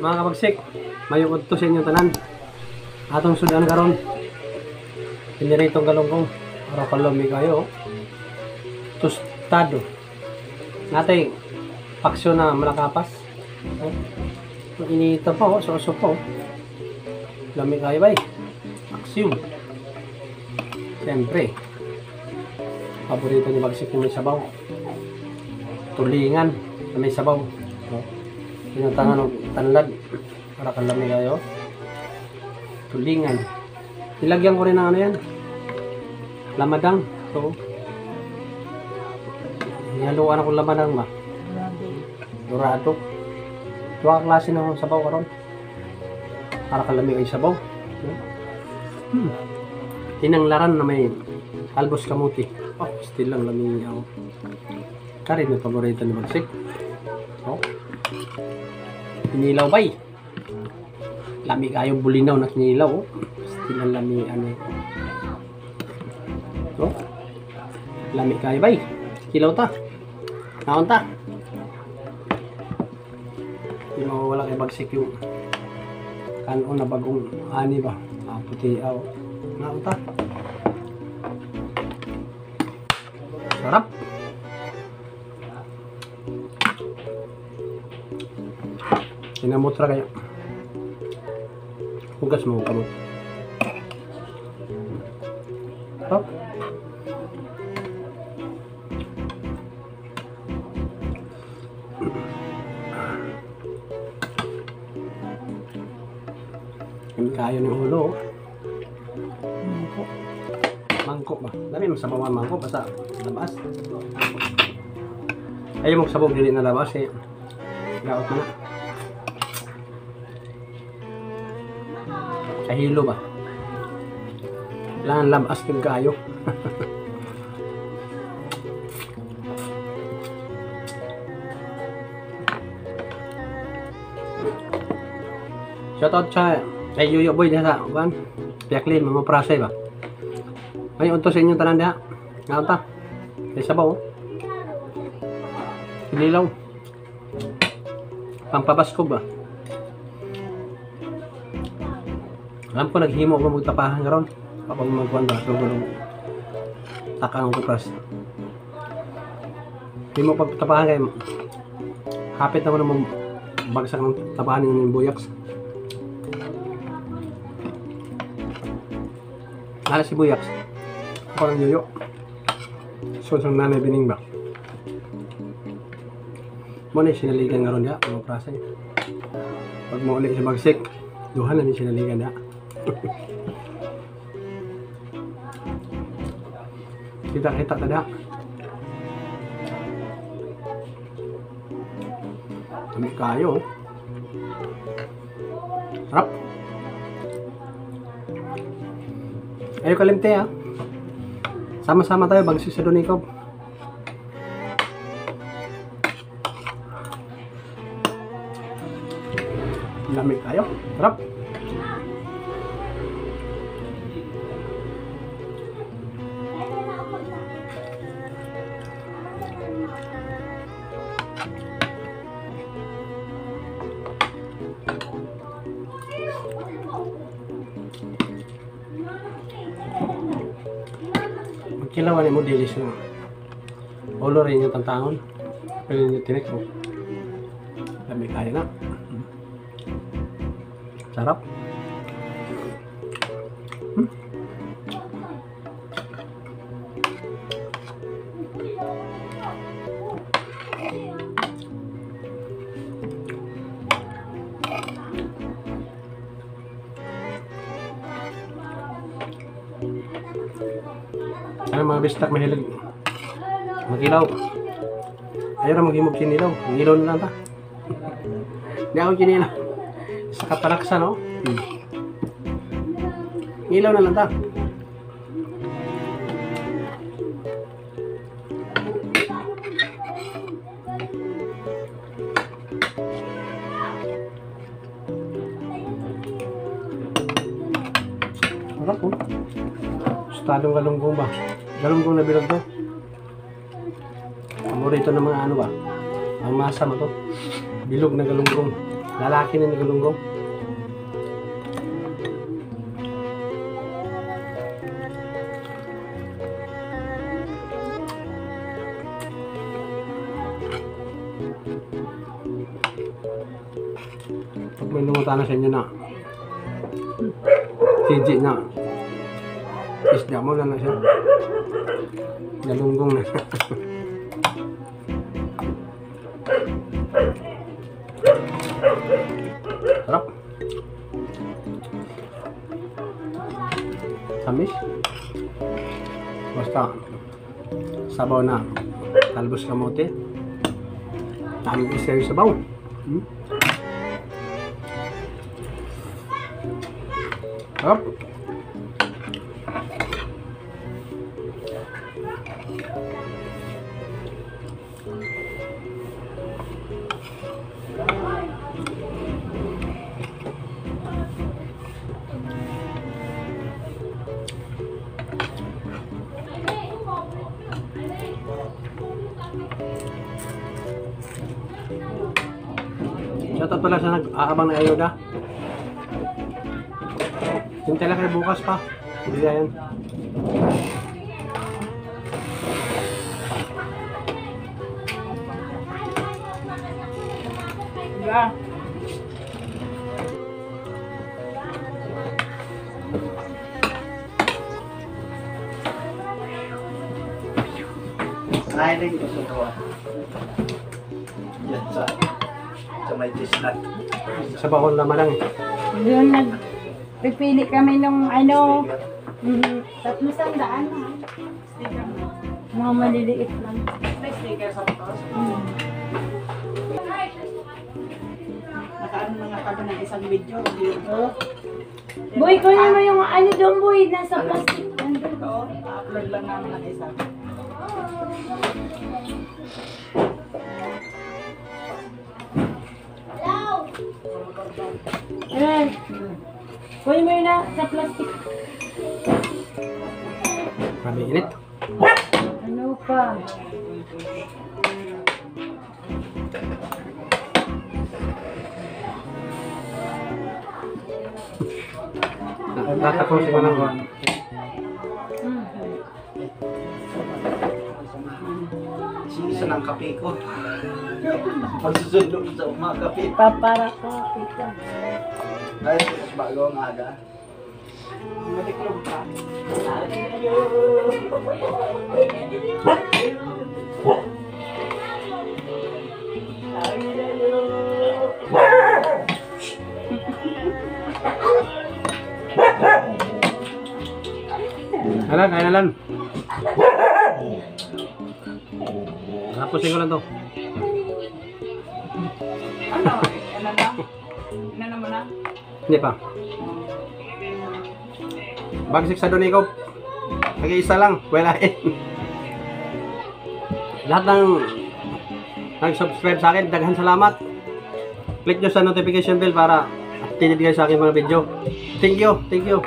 Mga kabagsik, mayong udto sa inyong tanan. Atong sudan karon. Piniritong galunggong. Araw kalami kayo. Tostado. Natay paksyo na malakapas. Oh. Inita pa oh, soso pa oh. Lami kayo bay. Paksyo. Siyempre. Paborito ni Bagsik yung may sabaw. Tulingan na may sabaw. Oh. Pinutangan og tanlad para kalami kayo. Tulingan. Nilagyan ko rin ng ano yan. Lamadang. So, nihaluan ako lamadang ba? Dorado. Duha ka klase ng sabaw karon. Para kalami ay sabaw. Hmm. Tinanglaran na may albos kamuti. Oh, still lang lami ako. Karin may paborito ni Bagsik. Oh. Kinilaw bay. Lami kayong bulinaw na kinilaw. Oh. Still ang lami ano. Oh. Lami kayo bay. Kilaw ta. Naon ta. Hindi mawawala kay Bagsik yung kanon na bagong ani ba. Ah, puti aw. Naon ta. Sarap. Kinamutra kayo. Hugas mo kamot. Sarap. Kami kayo ng ulo. Mangkok. Mangkok ba? Dami masabawan mangkok basta labas. Ayaw mong sabog dili na labas eh. Gaot na. Kahilo ba? Kailangan labas kang kayo. Shoutout sa kay Yoyo Boy diha sa kuan. Piaklin mga prasay ba. Ay unto sa inyong tanan diha. Ngaon ta. May sabaw. Kinilaw. Pampabasko ba? Alam ko naghimo ko magtapahan karon. Kapag magkuan ba so takang ko pras. Himo pagtapahan kay hapit na ko namang bagsak ng tapahan ng buyaks. Nala si buyaks. Ako ng yoyo. So sa nanay bining ba. Mo ni sinaligan karon diha mga prasay. Pag mauli si Bagsik, duha na ni sinaligan diha. Kita-kita tada. Kami kayo. Sarap. Ayo kalimte ha. Sama-sama tayo Bagsik sa Dunikob. Lami kayo. Sarap. Magkilawan mo dilis na. Ulo rin yung tantangon. Pero yung tinik mo. Lami kaya na. Sarap. Hmm. Ano mga bistak mahilig magilaw. Ayaw na maghimog kinilaw. Ngilaw na lang ta. Hindi ako kinilaw. Sa katalaksa no? Ngilaw na lang ta. Sarap po. Tostadong galunggong ba? Galunggong na bilog to. Paborito ng mga ano ba? Ang masa mo to. Bilog na galunggong. Lalaki na ni galunggong. Pag may nangutana sa inyo na CG na isda mo na na siya. Galunggong na siya. Sarap. Tamis. Basta sabaw na talbos kamote. Tamis yung sabaw. Sarap. Shoutout pala sa nag-aabang ng ayuda. Hintay lang kayo bukas pa. Hindi yan. Diba? Kain rin ko sa gawa. Yan sa may chestnut. Sa bakon laman lang eh. Doon nagpipili kami nung ano, 300. Mga maliliit lang. May sticker sa motor. Nakaano na nga kami ng isang video. Oh. Boy, kunin mo yung ano doon, boy. Nasa plastic. Nandun. Oo, upload lang namin ng isa. Ayan. Kunin mo yun na sa plastic. Grabe init. Ano pa? Tatapusin ko lang. Sinisa ng kape ko. Pagsusundo ko sa mga kape. Papara ko. Ito. Ay, mas bago ang aga. Matiklog pa. Alan, kain alan. Tapusin ko lang to. Ano? Ano na? Ano mo na? Hindi pa. Bagsik sa Donikop. Nag-iisa lang. Wala eh. Lahat ng nag-subscribe sa akin, daghan salamat. Click nyo sa notification bell para updated kayo sa aking mga video. Thank you, thank you.